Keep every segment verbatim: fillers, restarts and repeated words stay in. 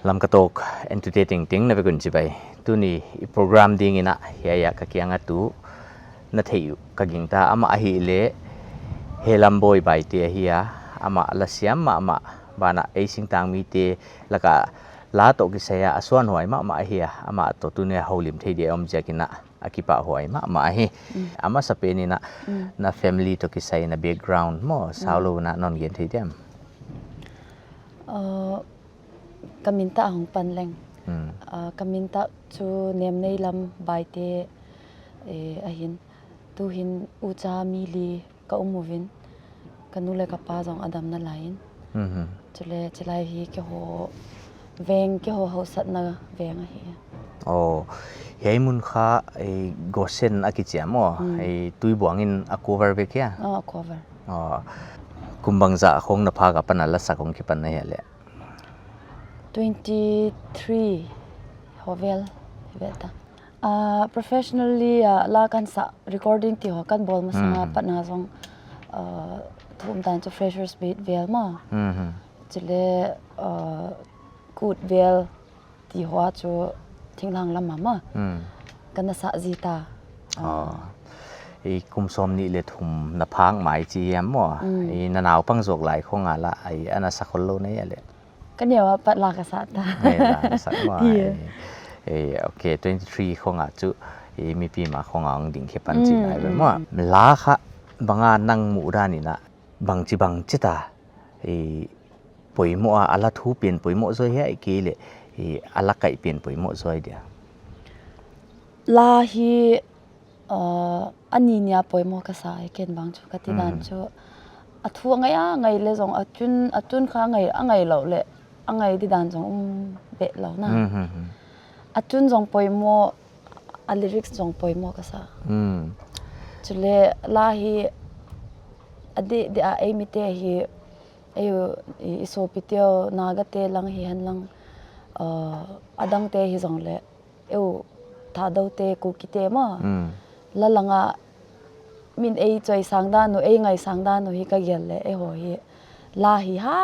Lamka Talk entute tengteng na vek un chibai. Tuni i program ding in a hiai a ka kiang a tu na theih uh ka gingta, amah ahihleh Helam Bawi Baite ahi a, amah lasiam mahmah, banah ei singtang mite laka la toh kisai a a suanhuai mahmah ahi a, amah toh tuni a houlim thei dia om ziak in a a kipahhuai mahmah ahi. Mm. A masapen in a, mm, na family toh kisai, na background maw, mm, saulou in a non gen thei diam? Uh, ka min tah hong pan leng. Mm. Uh, ka min tah chu Nemneilam Baite, eh, ahin. Tuhin ucha mi li ka um uvin, ka nu leh ka pa zong a dam nalai in. Mhm. Chule, chilai hi keiho veng, keiho hausatna veng ahi. Oh, hiai mun kha, eh, Gosen a kichi a maw? Mm. Eh, Tuibuang in a cover vek hia? Ah, cover. Oh, kum bangzah khong na phak a pan a lasak hong kipan na hia leh? Twenty-three khovel, khovel ta. Ah, professionally, ah, la kan sa, recording ti ho kan bawl masa nga, mhm, pan a zong, ah, thum dan chu Freshers' Meet vel maw. Mhm. Chule, ah, Kut vel ti ho chu thinglhang lam a maw. Mm. Kan na sa zita. Ah. I kum sawmnih leh thum na phak mai chi hiam maw? Mm. I na naupang zawk lai khong a la, i a na sa khollou na hia leh? Ka neu a pat la ka sa ta. Eh, la ka sa maw. Yeah. Eh, eh, okay, twenty-three khong a chu, eh, mipi ma khong a hong ding khe pan chi, mm, nai ve, mm, maw. Mm. La kha bang a nang muhdan in a, bangchi bangchi ta, eh, poimoh a, a la thu pen poimoh zaw hia, ahihkeileh, eh, a la kaih pen poimoh zaw dia? La hi, uh, a ni ni a poimoh ka sa e, ken bang chu ka ti dan, mm, chu. A thu a ngai a ngai leh zong a tun, a tun kha a ngai, a ngai lou leh a ngai di dan zong um beh lou na. Mm, mm, mm. A tun zong poimoh, a lyrics zong poimoh ka sa. Mm. Chule la hi a di, di a ei mite hi, ei u, i, i sopite uh, Naga te lang hi hen lang, uh, a dangte hi zong leh, eu Thadou te, Kuki te maw. Mm. La lang a min ei chawisang dan uh, ei ngaisang dan uh hi ka gel leh, eiho hi la hi ha,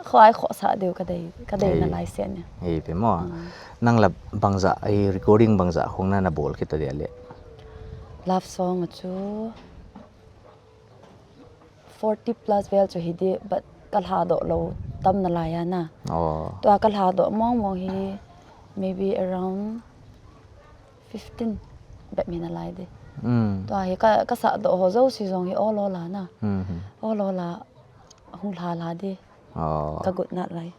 khuai khosa deuh ka dei, ka dei, ei, nalai sen e. Ei ve maw. Mm. Nang la bangzah, ei recording bangzah khong na na bawl khe ta dia leh? Love song chu forty plus vel chu hi di, but ka lhadoh lou tam nalai a na. Oh. Tua ka lhadoh mawngmawng hi maybe around fifteen bek mi nalai di. Mm. Tua hi ka, ka sahdoh ho zosi zong hi awl awl a na. Mhm. Awl awl a hong lha lha di. Oh. Ka gut nalai.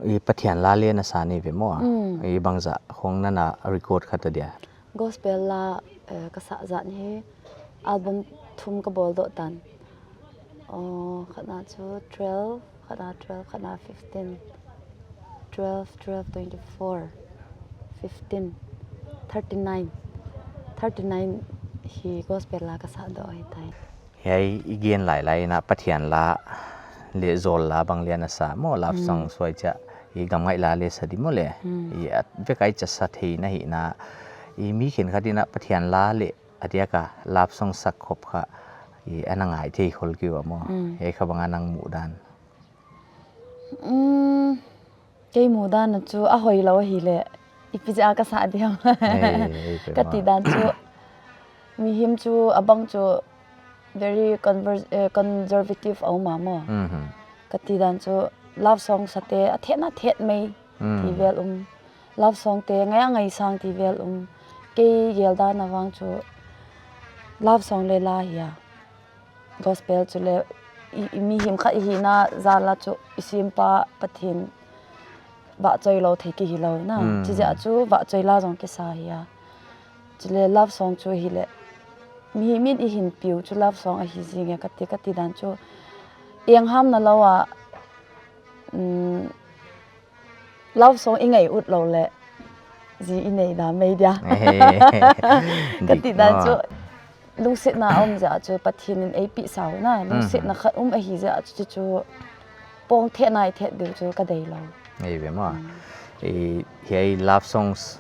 I Pathian la leh na sa ni ve maw? Mm. I bangzah khong na na record kha ta dia? Gospel la, eh, ka sah zat hi album thum ka bawl doh tan. Oh, khatna chu twelve, khatna twelve, khatna fifteen. Twelve, twelve, twenty-four, fifteen, thirty-nine. Thirty-nine hi gospel la ka sahdoh hi tai. Hiai i gen lailai in a Pathian la leh zawl la bang leh na sa maw, love song, mm, suai chia, i gamngaih la leh sa di maw leh. Mm. I a vek a i cha sa thei na hi na, i mi khenkhat in a Pathian la leh a diak a love song sak khop kha, i a na ngai thei khol kei ua maw. Mm. Hiai kha bang a nang muhdan? Mm, kei muhdan a chu a hoihlou ahihleh ipi zia ka sa diam. Ei, ei, ka ti dan chu, mihing chu a bang chu very conver-, eh, conservative a um a maw. Mhm. Ka ti dan chu love song sate a thetna thet mai, mm, ti vel um. Love song te ngai a ngaisang ti vel um. Kei gel dan a vang chu love song leh la hi a. Gospel chu leh i, i mihing khat i hihna zal a chu i simpa Pathian vahchoi lou thei ki hi lou na. Mm. Chizia chu vahchoi la zong kisa hi a. Chule love song chu hileh, mihing in i hinpih uh chu love song ahi zing e ka ti, ka ti dan chu. Eng ham na lou a, mm, love song i ngaih ut lou leh zi i nei dan mai dia. Ka ti dan chu, lungsetna a om ziak chu Pathian in ei pih sau na, lungsetna khat um ahi ziak chu, chu pawng thet nai thet deuh chu ka dei lou. Ei ve maw. Mm. Ei, hiai love songs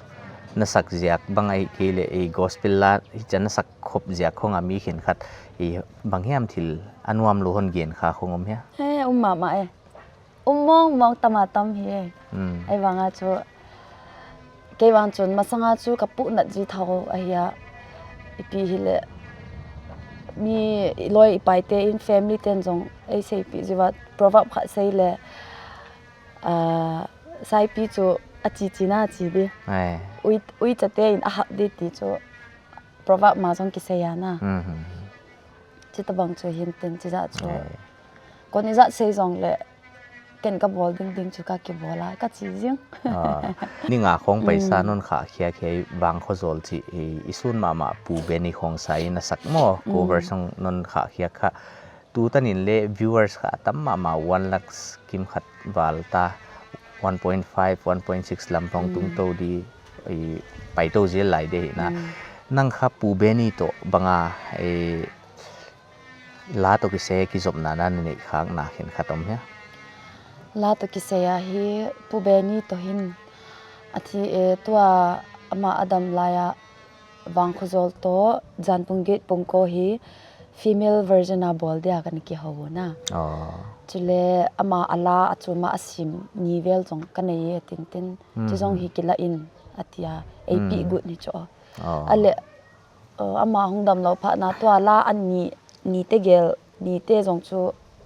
na sak ziak bang ahihkeileh, ei gospel la hi chan na sak khop ziak khong a mi khenkhat, ei bang hiam thil a nuam lou hon gen kha khong om hia? He, um mahmah e. um mawngmawng tam a tam hi. Hmm. Ahihvang a chu, kei vang chun masang a chu ka puhnat zi thou ahi a, ipi hileh mi i loi i paite in, family ten zong ei seipih zi ua, proverb khat sei leh, ah, saipi chu a chi chi na chi di. Ai. Ui, ui chate in a hak di ti chu proverb mah zong kisei a na. Mhm. Chita bang chu hin ten chi zah chu. Ai. Kon i zat sei zong leh ken ka bawl dingding chu ka kibawl a, ka chi zing. Ah, ni nga khong paisa Mm. non khah khiak hi Vangkhozawl chi i, i sun mahmah Pu Benny Khongsai in a sak maw, Mm. cover song non khah khiak kha. Tu tan in leh viewers kha tam mahmah, one lakhs kim khat val ta, one point five, one point six lam pong Mm. tung tou di, i, pai tou zel lai di hi na. Mm. Nang kha Pu Benny toh bang a, i, la toh kisai kizopna na neih khak na khenkhat om hia? La toh kisai a hi Pu Benny toh hin a thi e, tua ama a dam lai a Vangkhozawl toh Zanpung Gate Pungko hi female version a bawl dia ka na kihou na. Oh. Chule ama a la a chuma a sim ni vel zong ka nei e tintin. Chi zong Mhm. hi kila in a tia, ei pi Mm. gut ni cho. Oh. A leh, uh, ama hong dam lou phat na tua la a ni, ni te gel, ni te zong chu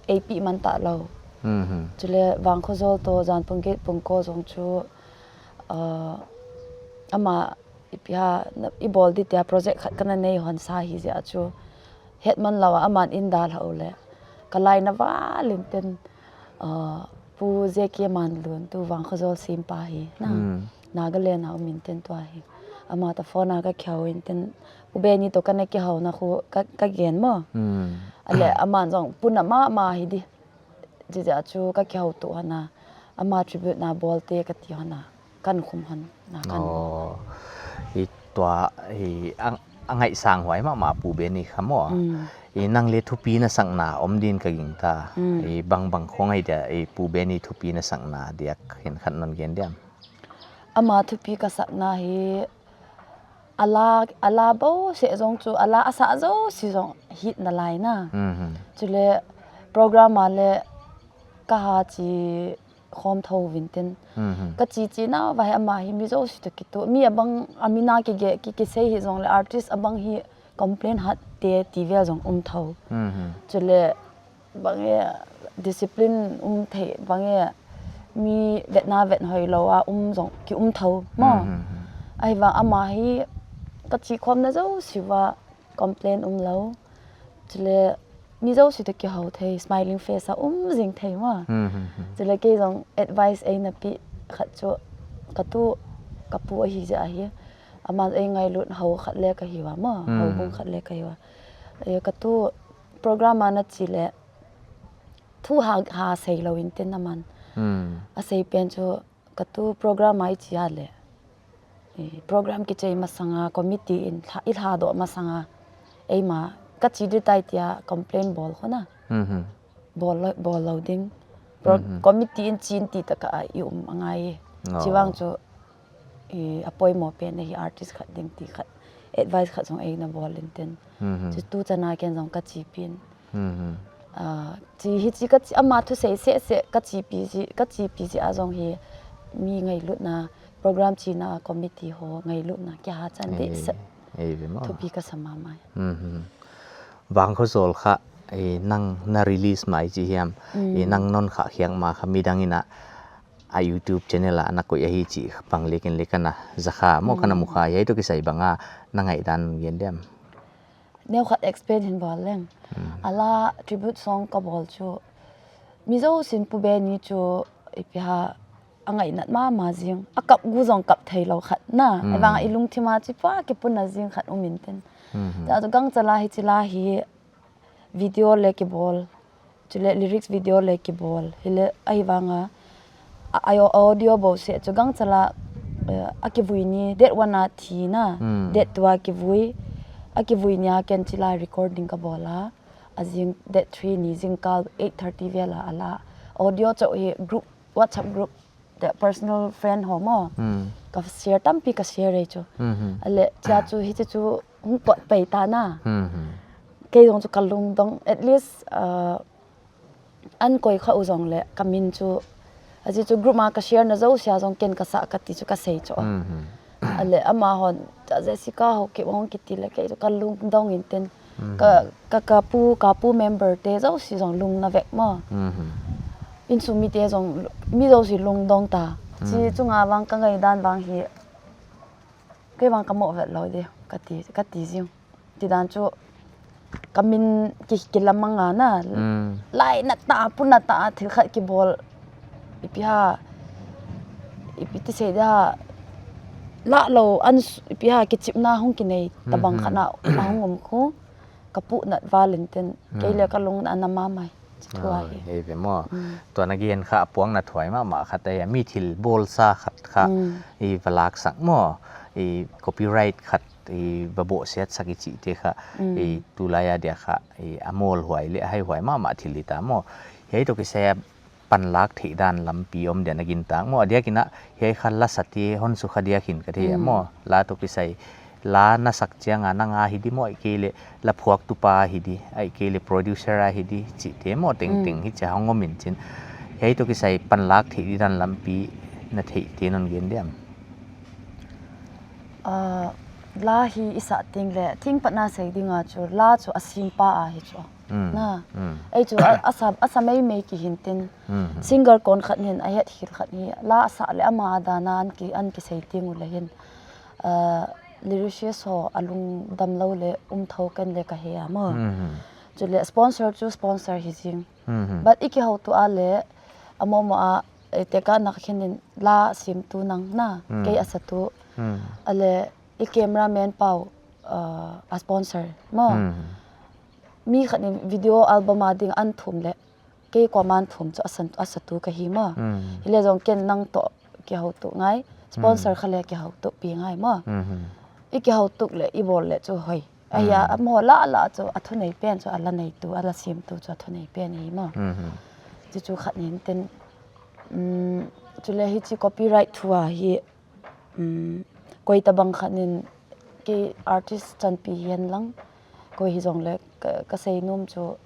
ei pi man ta lou. Mhm. Chule Vangkhozawl toh Zanpung Gate Pungko zong chu, uh, ama ipi ha, na, i bawl di tia project khat ka na nei hon sa hi zia chu. Het man lou a aman in dal hau leh. Ka lai na val in ten, uh, Pu J K Manlun tu Vangkhozawl simpa hi na. Mm. Nagaland a um in ten tua hi. Ama ta phone a ka kihou in ten Pu Benny toh ka na kihou na khu ka, ka gen maw. Mm. A leh aman zong puna mahmah hi di. Chi zia chu ka kihou tu hana. Ama tribute na bawl te ka ti hana. Kan khum hana kan. Oh. I tua, i ang, a ngaihsang huai mahmah Pu Benny kha maw. Mm. I nang leh thupi na sakna om din ka gingta. Mm. I bangbang khong ai dia, i Pu Benny thupi na sakna diak khenkhat non gen diam? Ama thupi ka sakna hi a la, a la bouseh zong chu, a la a sa zosia zong hit na lai na. Mhm. Chule program a leh ka ha chi khawm thou vintin. Mhm. Ka chi chi na va hi ama hi mi zosia toh kituh. Mi a bang a mi na kige, ki, kisei hi zong leh artist a bang hi complain hat te ti vel zong um thou. Mhm. Chule bang e discipline um thei, bang e mi vetna vet hoih lou a um zong ki um thou maw. Mhm. Ahihvang ama hi ka chi khawm na zosia va complain um lou. Chule mi zosia toh kihou thei, smiling face a um zing thei maw. Mhm. Chule kei zong advice ei na pi khat chu ka tu ka pu ahi zia hi. Aman ei ngailut hou khat leh ka hi ua maw, hou Mm. bung khat leh ka hi ua. E, ka tu program a na chi leh thu ha, ha sei lou in ten aman. Mm. A sei pen chu ka tu program a i chi a leh. E, program kichei masang a committee in hla, i hla doh masang a. Eima ka chi di tai tia complain bawl khona. Mhm. Bawl lou, bawl lou ding. Pro-, Mhm. committee in chin ti taka i um a ngai. Oh. Chi vang chu i a poimoh pen hi artist khat ding ti khat, advice khat zong ei na bawl in ten. Mhm. Chu tu chan a ken zong ka chi pi in. Mhm. Ah, chi hi chi ka chi, ama thu sei seh seh ka chi pi zi, ka chi pi zi a zong hi mi ngailutna, program china committee ho ngailutna kia ha chan di Eh, seh. eh, ve maw. Thupi ka sa mahmah. Mhm. Vangkhozawl kha, eh, nang na release mai chi hiam, Mm. eh, nang non khah khiak ma kha midang in a a YouTube channel a na koih ahi chih bang leh ken leh ka na za kha maw, ka na mu kha, Mm. hiai toh kisai bang a na ngaihdan gen diam? Neu khat explain hin bawl leng. Mm. A la tribute song ka bawl chu mi zosia'n Pu Benny chu ipi ha a ngaihnat mahmah zing. A kap gu zong kap thei lou khat na. Mm. Ahihvang i lungthim a chi pah kipuna zing khat um in ten. Mhm. Tua chu gangchal a hichi la hi video leh kibawl. Chule lyrics video leh kibawl. Hileh ahihvang a, a, a audio bouseh chu gangchal a, eh, a kivui ni, date one a thi na, Mm. date two a kivui, a kivui ni a ken chi la recording ka bawl a. A zing date three ni zingkal eight thirty vel a a la. Audio chauh hi group, WhatsApp group, the personal friend ho maw. Mm. Ka share tampi ka share ei chu. Mhm. A leh chia chu hichi chu hong pot pai ta na. Mhm. Kei zong chu ka lungdong, at least, uh, an koi kha uh zong leh ka min chu A zi chu group ma ka share na zosia zong ken ka sa ka ti chu ka sei chu. Mhm. A le ama hon, ta Jessica Haokip hong kiti le kei chu ka lungdong in ten. Mhm. Ka, ka, ka pu, ka pu member te zosi zong lungna vek maw. Mhm. Insung mite zong, mi zosi lungdong ta. Chi Mhm. chunga vang ka ngaidan vang hi. Kei vang ka moh vet lou di, ka ti, ka ti ziu. Ti dan chu, ka min ki, kilamang a na. Mm. Lai na ta, pu na ta, thil khat kibawl. Ipi ha, ipi ti sei dia, lah lou, an s-, ipi ha, kichipna hong kinei, tabang Mm, mm. khat na, a hong om khu. Ka pu nat valin ten, kei le Mm. ka lung na na mamai. Chi thu a Oi, hi. Hei ve maw. Mm. Tua na gen kha a puang na thuai mahmah khat a, mi thil bawlsa khat kha Mm. i va lak sak maw. I copyright khat i va bawhsiat sak i chihte kha Mm. i tulai a dia kha i a mawl huai le a hai huai mahmah thil i ta maw. Hiai toh kisai a panlak theih dan lampi om dia na gin tak maw. A diakin a hiai kha la sate hon sukha diakin ka thei a Mm. maw. La toh kisai la na sak chiang a nang a hi di maw, ahihkeileh la phuaktu pa hi di, ahihkeileh producer a hi di, chihte maw tengteng Mm. hi chia hong om in chin. Hiai toh kisai panlak theih di dan lampi na theihte non gen diam. Ah, la hi i sa ting le, thing pat na sei ding a chu, la chu a sim pa a hi chu. Mm. Na. Mm. Ei chu a, a sa, a sa meimei ki hin tin. Mm. Singer kon khat hin, a het hil khat hi, la a sa le ama a dan a an ki, an ki sei ting u le hin. Ah, lyricist ho a lungdam lou le um thou ken le ka he a maw. Mm. Chu le sponsor chu sponsor hi zing. Mm. But i ki hou tu a le, a maw maw a, e te ka nak hin in la sim tu nang na, Mm. kei a sa tu. Mm. A le, i cameraman pau, ah, a sponsor maw. Mm. Mi khat in video album a ding an thum le, kei kuaman thum chu a san, a sa tu ka hi maw. Mm. Hi le zong ken nang toh ki hou tu ngai, sponsor Mm. kha le ki hou tu pi ngai maw. Mm. I ki hou tu le, i bawl le chu hoi. A hia, Mm. a maw la la chu a thunei pen chu a la nei tu, a la sim tu chu a thunei pen hi maw. Mm. Chu chu khat nin ten, mm, chu le hi chi copyright thu a hi, mm, koi tabang khat nin kei artist chanpi hian lang, koi hi zong le ka, ka sei num chu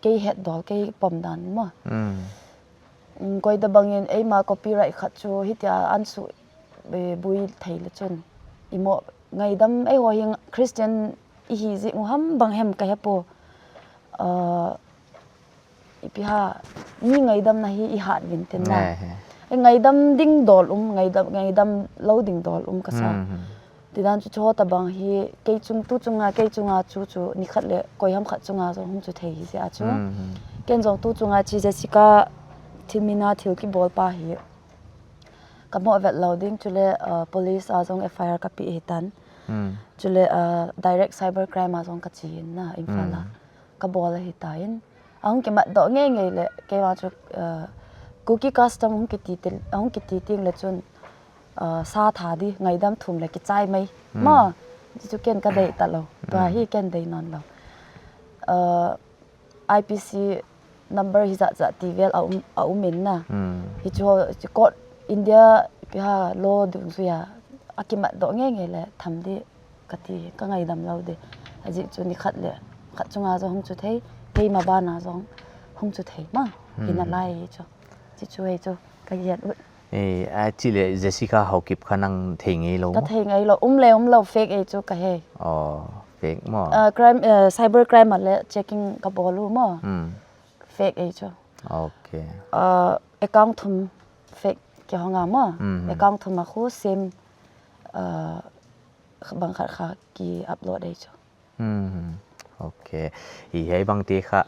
kei het dol, kei pom dan maw. Mm. Mm, koi tabang in eima copyright khat chu hitia an su, eh, bui thei le chun. I maw ngaidam ei ho hi Christian i hi zi u ham bang hem ka he po. Ah, ipi ha, mi ngaidam na hi i hat vin tin na. Ngai he. Ei ngaidam ding dol um, ngaidam, ngaidam lou ding dol um ka sa. Mm, mm. Ti dan chu chu tabang hi, kei chung tu chunga, kei chunga chu chu, ni khat le koi ham khat chunga zong hong chu thei hi sia chu. Mm, mm. Ken zong tu chunga chi Jessica thil mina thil kibawl pa hi. Ka maw vet lou ding chu le, uh, police a zong F I R ka pi hi tan. Mm. Chu le, uh, direct cyber crime a zong ka chi in na, Imphal a. Mm. Ka bawl ahi ta in. A hong kimat doh ngeingei le, kei vang chu, uh, Kuki custom hong kiti til, hong kiti ting le chun, uh, sa tha di, ngaidam thum le kichai mai. Hmm. Maw, chu chu ken ka deih ta lou. Tua Hmm. hi ken deih nawn lou. Uh, I P C number hi zat zat ti vel a um, a um in na. Hmm. Hi chu, chu court India pi ha law dungzui a, a kimat doh ngeingei le tham di. Ka ti, ka ngaidam lou di. A zi chu ni khat le, khat chunga zong hong chu thei, kei ma bana zong hong chu thei ma. Hmm. Hi na lai chu. Chi chu hei chu, ka hiat ut. Eh, a chi le Jessica Haokip kha nang thei ngei lou Ka maw? Thei ngei lou, um le um lou, fake ei chu ka he. Oh, fake maw? Ah, crime, eh, cyber crime a le checking ka bawl u maw. Hmm. Fake ei chu. Okay. Ah, account thum fake ki hong a maw. Hmm. Account thum a khu same, ah, bang khat kha ki upload ei chu. Hmm, okay. Hi hei bang te kha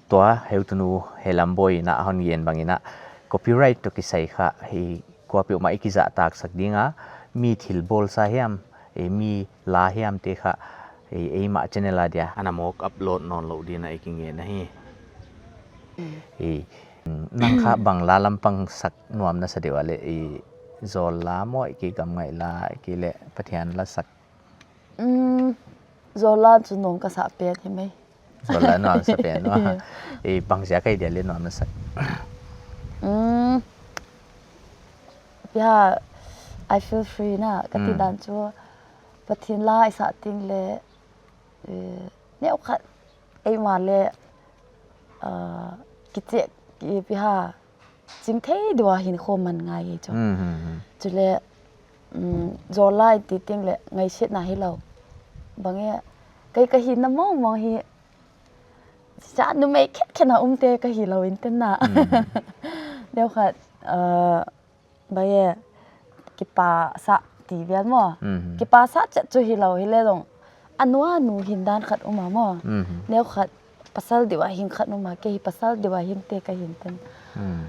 tua heutunu Helam Boy na hon gen bang ina copyright toh kisai kha hi kuapeuhmah i kizahtak sak ding a mi thil bawlsa hiam, e mi la hiam te kha e, eimah channel a dia ana mawk upload nawn lou ding a i kingen ahi. Hmm. E, nang kha bang la lampang sak nuam na sa deuh a le, e, zawl la maw, e, kei gam ngaih la, e, kei le Pathian la sak Um, zawl la chu nuam ka sa pen hi mai. Zawl la nuam sa pen maw. Eh, bang ziak a dia le nuam na sak. Um, pia, I feel free na, ka ti Hmm. dan chu, Pathian la i sa ting le, eh, neu khat, eima le, ah, kichek, ki pia, ching thei deuh a hinkhua man ngai chu. Hmm, hmm, hmm. Chule, um, zawl lai ti teng le ngaihsiatna hilou. Bang e, kei ka hihna mawngmawng hi, cha numei khenkhen a umte ka hilou in ten na. Hmm. Deuh khat, uh, bang e, kipahsah ti vel maw. Mhm. Kipahsah chet chu hilou, hileh zong a nu a nu hin dan khat um a maw. Mhm. Neu khat pasal deuh a hing khat um a, kei hi pasal deuh a hingte ka hi in ten. Hmm.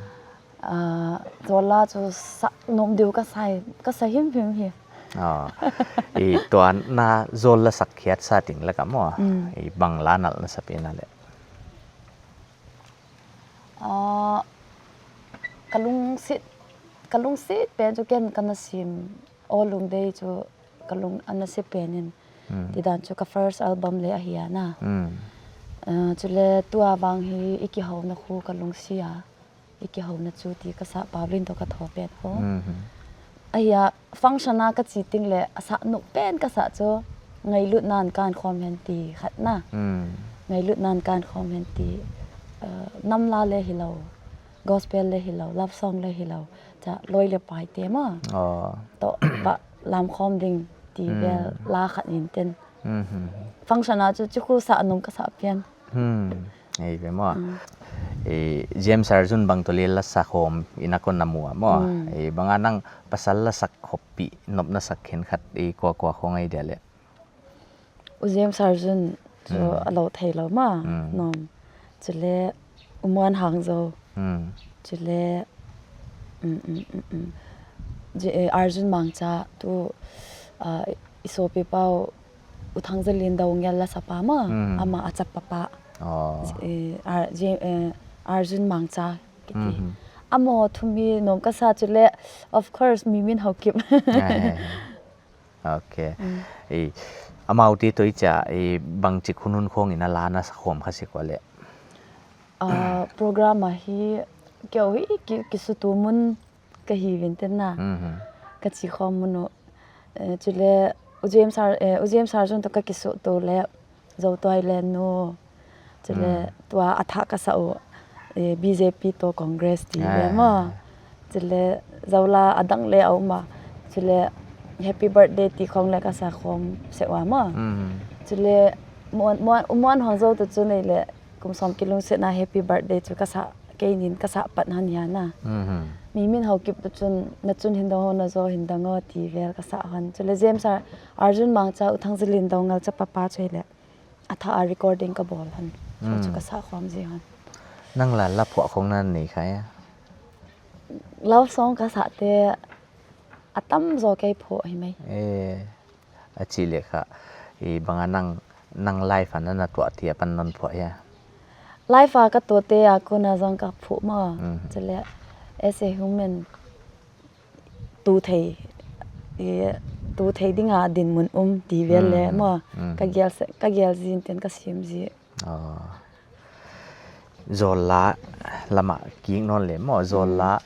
Ah, zawl la chu sak nuam deuh ka sa, ka sa himhim hi. Ah, i tua na zawl la sak khiat sa teng lak ah maw. Hmm. I bang la nalh na sa pen a leh. Ah, ka lungsit, ka lungsit pen chu ken ka na sim, Aw Lungdei chu ka lung a na sim pen in. Hmm. Ti dan chu ka first album le ahi a na. Hmm. Ah, chule tua vang hi i kihouna khu ka lungsi a. I kihouna chu ti ka sa, Pauline toh ka thou pen khu. Mhm. Ahi a, function a ka chi teng le a sa nuam pen ka sa chu, Ngailutna in ka an khawm hen ti khat na. Hmm. Ngailutna in ka an khawm hen ti, uh, nam la le hilou, gospel le hilou, love song le hilou, cha loi le pai te maw. Oh. Toh, pa, lam khawm ding ti Hmm. vel la khat in ten. Mhm. Function a chu, chu khu sa nuam ka sa pen. Hmm. Ei ve maw. Hmm. Eh, James Arjun bang toh le la sa khawm in a kon na mu a maw. Hmm. Eh, bang a nang pasal la sak khopi, nop na sak khenkhat, eh, kua kua khong ai dia leh. U James Arjun chu Hmm. a lou theilou maw. Hmm. Nom. Chule U Muan Hangzo. Hmm. Chule, um, um, um, um. Je-, eh, Arjun Mangcha tu, ah, i sopi pau U Thangzalindou ngel la sa pa maw, Hmm. ama a chapa pa. Oh. Eh, Ar-, Je-, eh, Arjun Mangcha kiti. Mhm. Amaute thu mi nuam ka sa chule, of course, Mimin Haokip. Eh, eh, eh. Okay. Mm. Eh, amaute toh i chia, eh, bangchi khonung khong in a la na sa khawm kha sek ua leh. Ah, program a hi, kei hi ki, kisutu mun ka hi vin ten na. Mhm. Ka chi khawm mun uh. Eh, chule, U James Ar-, eh, U James Arjun toh ka kisutu le, Zotuai Lennu. Chule, Hmm. tua a thah ka sa uh, eh, B J P toh Congress ti Ah. le maw. Chule, zawl la a dang le a um a. Chule, Happy Birthday ti khong le ka sa khawm sek ua maw. Hmm. Chule, Muan, Muan, U Muan Hangzo toh chu nei le, kum sawm kilungsetna Happy Birthday chu ka sa, kei nin ka sa pat han hian a. Mhm. Mimin Haokip toh chun, na chun hin dang aw, na zaw hin dang aw ti vel ka sa han. Chule James Ar-, Arjun Mangcha, U Thangzalindou ngel chapa pa chu le. A thah a recording ka bawl han. Chu chu Mm. ka sa khawm zel han. Nang la la phuah khong na nei kha ia? Love song ka sate a tamzaw kei phuah hi mai. Eh, a chih leh kha, i bang a nang, nang life a na na tuah te apan non phuah ia? Life a ka tuahte a kon a zong ka phuah maw. Mm. Chule, as a human, tu thei, i, tu thei ding a dinmun um ti vel le Mm, maw. mm. Ka gel se, ka gel zin ten ka sim zi. Oh. Zawl la lam a kik nawn le maw, zawl Mm. la,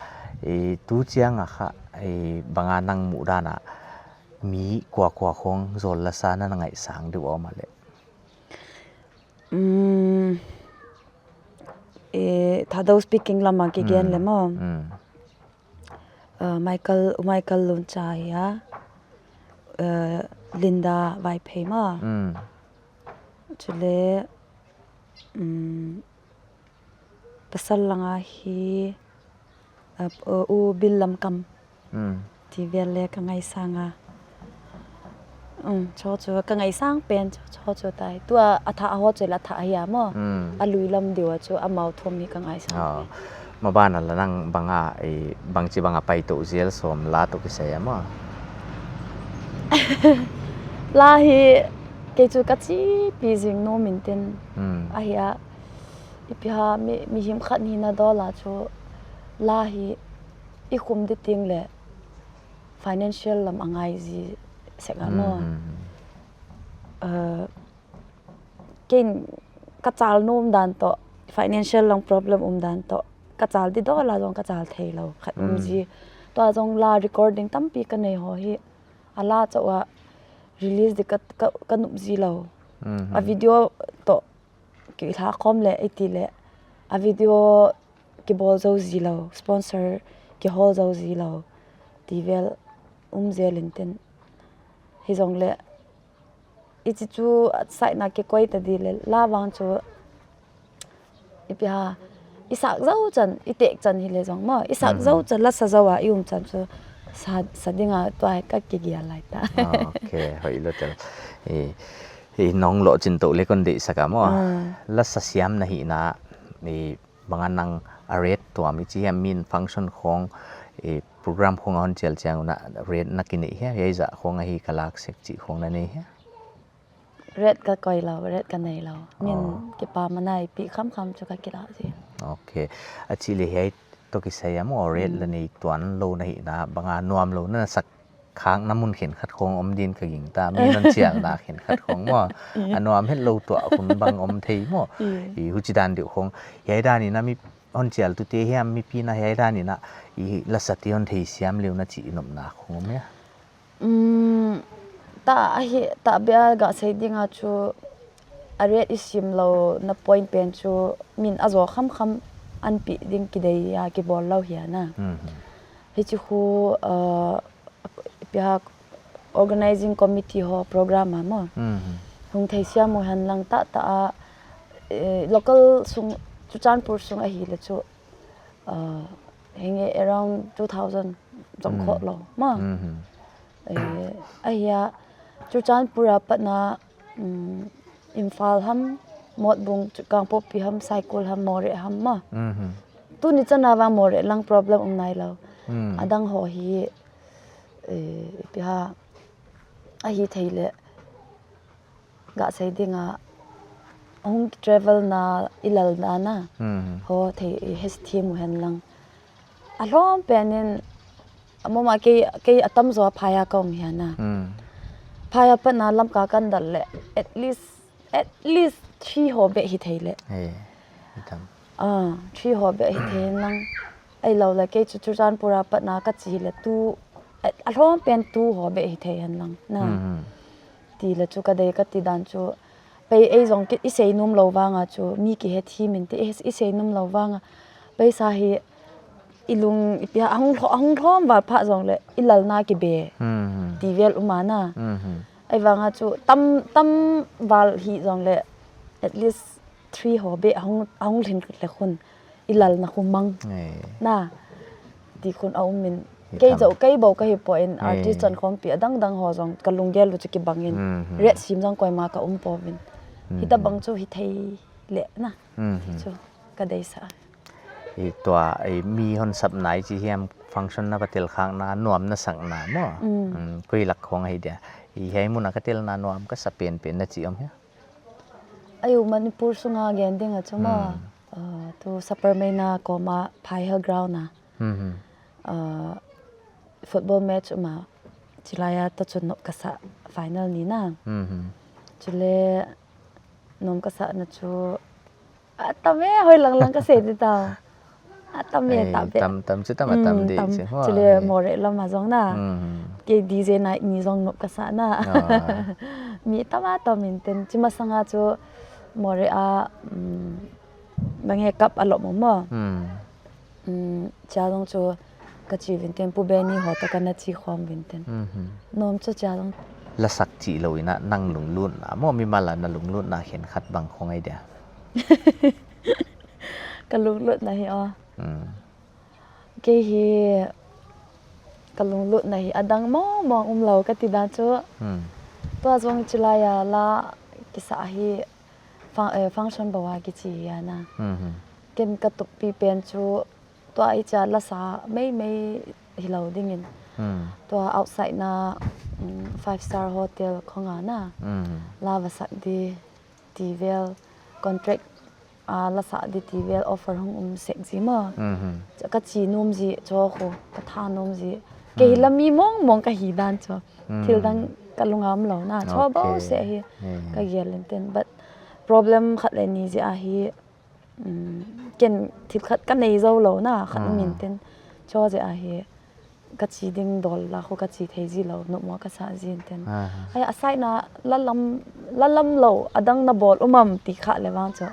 i, tu chiang a kha, i, bang a nang muh dan a mi kua kua khong zawl la sa na na ngaihsang deuh a om a leh? Mm, i, Thadou speaking lam a kigen Mm, le maw. mm. Uh, Michael, Michael Luncha hia, uh, Linda Vaiphei maw. Mm. Chule, um, pasal lang a hi, uh, uh, U Bil Lamkam. Mm. Ti vel le ka ngaihsang a. Um, chu chu ka ngaihsang pen chu, chu chu tai. Tua a thah a ho chu la thah hia maw. Mm. A lui lam deuh a chu amau thum hi ka ngaihsang. Oh. Maban a la nang bang a, i, bangchi bang a pai tou zel sawm la toh kisai a maw? La hi kei chu ka chipi zing nom in ten Mm. a hia. I pi ha mi, mihing khat hihna dawla chu la hi i khum di ting le financial lam a ngai zi sek a maw. Mm, mm, mm. Uh, ken ka chal nom dan toh, financial lam problem um dan toh, ka chal di dawla zong ka chal thei lo, khat um Mm. zi. Tua zong la recording tampi ka nei ho hi, a la chauh a release di ka, ka, ka nuam zi lo. Mm, mm. A video toh, ki la khawm le, i ti le, a video kibawl zou zi lou, sponsor kihawl zou zi lou ti vel um zel in ten. Hi zong le i chi chu saina ke koi ta di le la vang chu i pia i sak zou chan, i tek chan hi le zong maw, i sak zou chan, la sa zou a i um chan chu sa, sa dinga tua ka kigial lai ta. Ah, okay, hoih lou tel. I, i nong lo chin to le kon dei saka maw. La sa siam na hi na, i banga nang a rate tuam i chi hiam, min function khong, i program khong a hon chial chiang na rate na ki nei hia, hia i za khong a hi ka lak sek chi khong na nei hia? Rate ka koi lou, rate ka nei lou. Min kipa mana i pi kham kham chu ka kila si. Okay. A chi le hiai to ki sai a maw, rate la nei tuan lou na hi na, banga nuam lou na sak khak na mun khen khat khong om din ka ging ta, mi non chial na khen khat khong maw. A nuam het lou tua hun bang om thei maw. I huchi dan diu khong. Hiai dan i na mi hon chial tu te hiam, mi pi na hiai dan i na i la sa ti hon thei siam leu na chi i nop na khong om hia? Um, ta a hi, ta bia ga sei dinga chu a rate i sim lou na point pen chu min a zo kham kham an pi ding ki dei a ki bawl lou hia na. Hi chi khu, uh, pia organizing committee ho program a maw. Hung thei siam uh hen lang ta ta a, eh, local sung, Churachandpur sung a hi le chu, uh, henge around two thousand zong khot lou maw. Eh, a hia Churachandpur a pat na, um, Imphal ham, Motbung, Kangpokpi ham, Saikul ham, Moreh ham maw. Tu ni chan a vang Moreh lang problem um nai lou. A dang ho hi, eh, pia a hi thei le ga sei dinga hung travel na i lal na na. Ho thei i hes thiam uh hen lang. A hlawm pen in a moma kei, kei a tam zaw a phai a ka um hia na. Phai a pat na Lamka kan dal le at least, at least three ho beh hi thei le. Hey, i tam. Ah, three ho beh hi thei lang. Ei lou le kei chu Churachandpur a pat na ka chi le tu, a, a hlawm pen tu ho beh hi thei hen lang na. Ti le chu ka dei ka ti dan chu. Pei ei zong ki, i sei num lou vanga chu, mi ki he thi min te, i, i sei num lou vanga. Pei sa hi i lung i pia a hung hlo-, a hung hlawm val pha zong le i lal na ki be. Ti vel um a na. Ei vanga chu tam, tam val hi zong le at least three ho beh a hung, a hung hlin le khun i lal na khu mang. Na. Ti khun a um min. Kei zau, kei bau ka hi poi in artist chan khawmpi a dang dang ho zong ka lunggel uh chu ki bang in. Rate sim zong koima ka um poi in. Hi ta bang chu hi thei le na. Hi chu ka dei sa. I tua, i mi hon sap na i chi hiam function na va tel khak na nuam na sak na maw. Koi lak khong hi dia. I hiai mun a ka tel na nuam ka sa pen pen na chi om hia? Ai u Manipur sunga gen ding a chu maw. Ah, tu Saparmeina koma Phai Hill ground a. Ah, football match um a. Chilai a ta chun nop ka sa final ni na. Chule nop ka sa na chu a tam e, hoi lang lang ka sei di ta. A tam e, tam e. Tam, tam chu tam a tam di chu. Chule Moreh lam a zong na. Kei D J na ni zong nop ka sa na. Mi tam a tam in ten. Chi masanga chu Moreh a, um, bang e cup a lop maw. Chia zong chu ka chi vinten, Pu Benny ho toh ka na chi khawm vinten. Nuam chu chia zong. La sak chi lou in a nang lunglut na maw, mimal a na lunglut na khen khat bang khong ai dia? Ka lunglut na hi aw. Kei hi ka lunglut na hi a dang mawngmawng um lou ka ti dan chu. Tua zong chilai a la kisa hi fun-, eh, function bou a kichi hi a na. Ken ka tup pi pen chu tua i chia la sa meimei hi lou ding in. Tua outside na, mm, five star hotel khong a na. La va sak di ti vel contract, ah, la sa di ti vel offer hong um sek zi maw. Ka chi num zi cho khu, ka tha num zi. Kei la mi mawngmawng ka hi dan cho. Thil dang ka lungam lou na. Cho bou se hi ka gial in ten. But problem khat le ni zi a hi, mm, ken thil khat ka nei zou lou na, khat min ten. Cho zi a hi ka chi ding dol la khu ka chi thei zi lou, nop maw ka sa zi in ten. Ai, a sai na la lam, la lam lou, a dang na bawl um am ti kha le vang cho.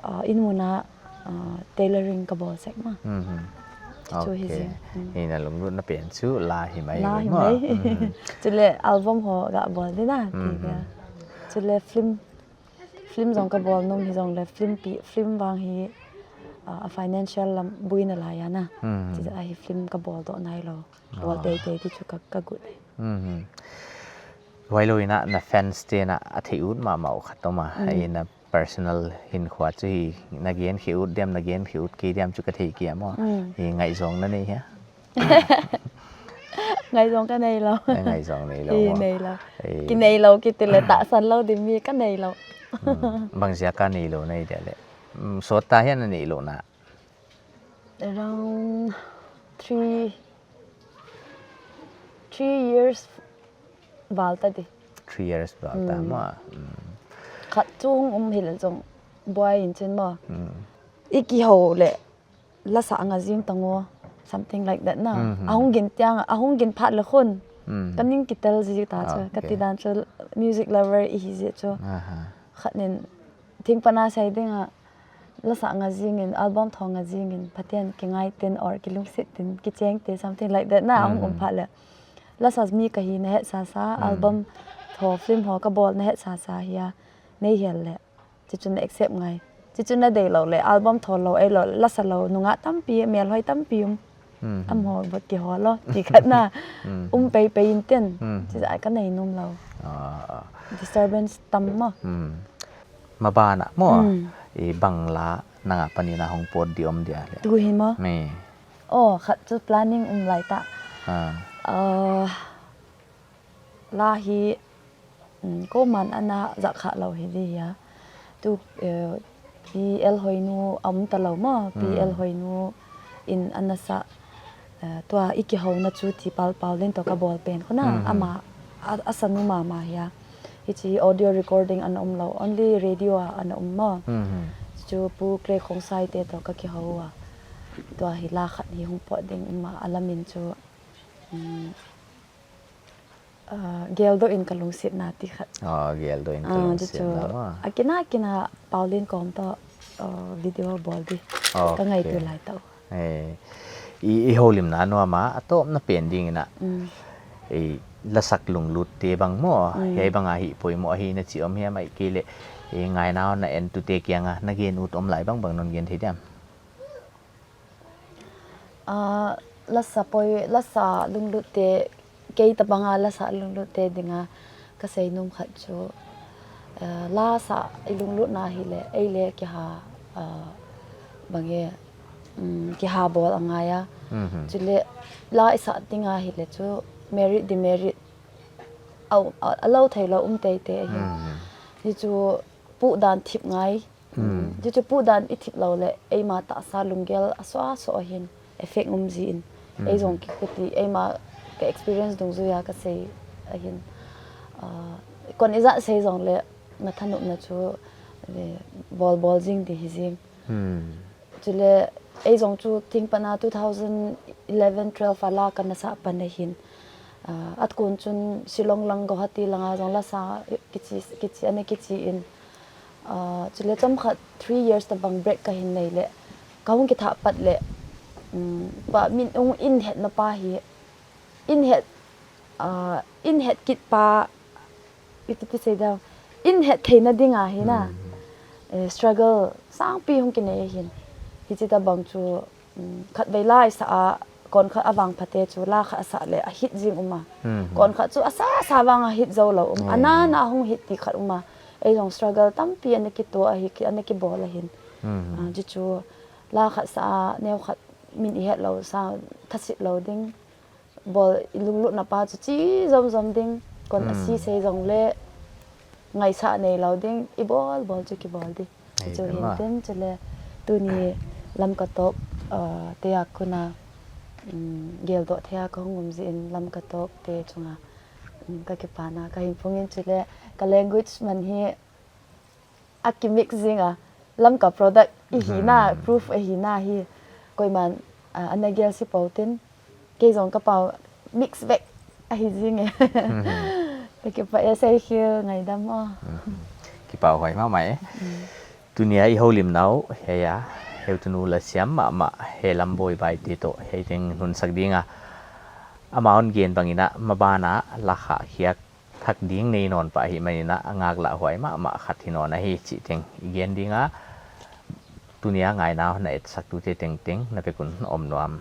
Ah, in mun a uh, tailoring ka bawl sek mah. Mhm. Chu hi Okay. zing. Mm. Hi na lunglutna pen chu la hi mai La lo hi maw. mai. Mhm. Chule album ho ka bawl di na, ti Mhm. ka. Chule film, film zong ka bawl nung hi zong le film pi, film vang hi, uh, a financial lam buina lai a na. Mhm. Chi a hi film ka bawl doh nai lo. Bawl Ah. teitei di chu ka, ka gut. Mhm. Huai lo in a na fans te'n a theih ut mahmah uh khat om a. Mm. Hi na personal hinkhua chu hi na gen khe ut diam, na gen khe ut kei diam chu ka thei kei a maw. Mm. Hi ngaihzawng na nei hia? Ngaihzawng ka nei lo. Ngaihzawng nei lo Hi maw. nei lo. Ei. Ki nei lo ki ti le tahsan lo di mi ka nei lo. Mm. Bang ziak a nei lo na hi dia le. Mm, sawt ta hia na nei lo na. Around three, three years val ta di. Three years val ta Mm. maw. Mm. Khat chu hong um hi le zong buai in chin maw. Mm. I kihou le lasa nga zing tang o, something like that na. Mhm. A hong gin tiang, a hong gin phat le khun. Mm. Ka ning kitel zi ta chu. Ah, Ka ti okay. dan chu music lover i hi zi chu. Aha. Khat nin thing pana sai ding a lasa nga zing in, album thaw nga zing in, Pathian ki ngai tin or ki lungsit tin, ki cheng te, something like that na, a hong um Mhm. phat le. Lasa mi ka hi na het sa sa, Mm. album thaw film ho ka bawl na het sa sa hi a, nei hial le. Chi chu na accept ngai. Chi chu na dei lo le, album thaw lo, ei lo, lasa lo, nungak tampi, mel hoi tampi um. Mhm. Am ho bot ki ho lo, ti khat na. Mhm. Um pei pei in ten. Mhm. Chi za ka nei num lo. Ah, ah. Disturbance tam maw. Mhm. Maban a maw. Mm. I bang la nang a panin a hong pawt di om dia le. Tu hi maw. Me. Oh, khat chu planning um lai ta. Ah. Ah, la hi, mm, ko man ana zak kha lo hi di hia. Tu, eh, Pi El Hoinu a um ta lo maw. Pi Mm. El Hoinu in ana sa, eh, tua i kihouna chu ti pal pal den to ka bawl pen khuna. Mhm. Ama a, a sa nu mahmah hia. Hichi audio recording ana um lo, only radio a ana um maw. Mhm. Chu Pu Kre Khongsai te to ka kihou a. Tua hi la khat hi hong pawt ding um a, a lamin chu, mm, ah, Geldoh in ka lungsit na ti khat. Ah, Geldoh in ka Ah, lungsit chu chu na maw. A kina kina Pauline kom to, ah, video bawl di. Ka ngai tu Okay. lai to. Eh, i, i houlimna nuam a, a tawpna pen ding in a. Mm. I lasak lunglut te bang maw, Mm. hiai bang a hi poimoh hi na chi om hiam ahihkeileh, i ngaina na en tute kiang a, na gen ut om lai bang bang non gen thei diam. Ah, lasa poi, lasa lunglut te, kei ta bang a lasa lunglut te ding a, ka sei num khat chu, eh, lasa i lunglut na hi le, ei le kiha, ah, bang e, mm, kiha bawl a ngai a. Mhm. Chule la i sa ding a hi le chu, merit demerit, au, a, a lo thei lo um teitei ahi. Mhm. Hi chu puh dan thip ngai. Mm. Chu chu puh dan i thip lo le, eima tahsa lunggel a suah suah ahin, effect um zi in. Ei Mm. zong ki khuti, eima ka experience dungzui a ka sei ahin. Ah, kon i zat sei zong le, na thanopna chu, eh, bawl bawl zing di hi zing. Mm. Chule, ei zong chu thing pana two thousand eleven twelve a la ka na sa pan ahin. Ah, a kun chun Shillong lang Guwahati langa zong lasa kichi, kichi, ana kichi in. Ah, chule chomkhat three years ta bang break ka hin nei le. Ka hong kithah pat le. Mm, pa min hong in hetna pa hi. In het, ah, in het kit pa, i ti ti sei dau. In het theihna ding ahi na. Mm. Eh, struggle sangpi hong kinei ahin. Hichi ta bang chu, mm, khatvei la i sa a, kon khat a vang phate chu la khat a sa le a hit zing um a. Mhm. Kon khat chu a sa sa vang a hit zo lo um. Mm. A na na hong hit ti khat um a. Ei zong struggle tampi ana kituak ahi, ki, ana kibawl ahin. Mhm. Ah, chi chu la khat sa a, neu khat min i het lo sa, thasit lo ding. Bawl i lunglutna pa chu chi zom zom ding. Kon a si Mm. sei zong le ngaihsah nei lo ding. I bawl bawl chu kibawl di. Ei, chu ema. Hin ten chu le tuni Lamka Talk, uh, te a kuna, um, Geldoh te a ka hong um zi in Lamka Talk te chunga, um, ka kipahna ka hinphung in chu le ka language man hi a ki mix zing a, Lamka product i hihna, Hmm. proof a hihna hi, koiman, ah, ana gel si pou tin, kei zong ka pau mix vek ahi zing e. Hmm. Ka kipah e, Seikhil ngaidam aw. Hmm. Kipahhuai mahmah e. Hmm. Tuni a i houlimna uh, hiai a, Heutunu lasiam mahmah Helam Bawibaite toh hiai teng in hun sak ding a, amau in gen bang in ah maban a la khahkhiak thak ding nei nawn pah ahih man in ah a ngaklahhuai mahmah khat hi nawn ahi chih teng i gen ding a, tuni a ngaihna na etsaktute tengteng na vek un om nuam.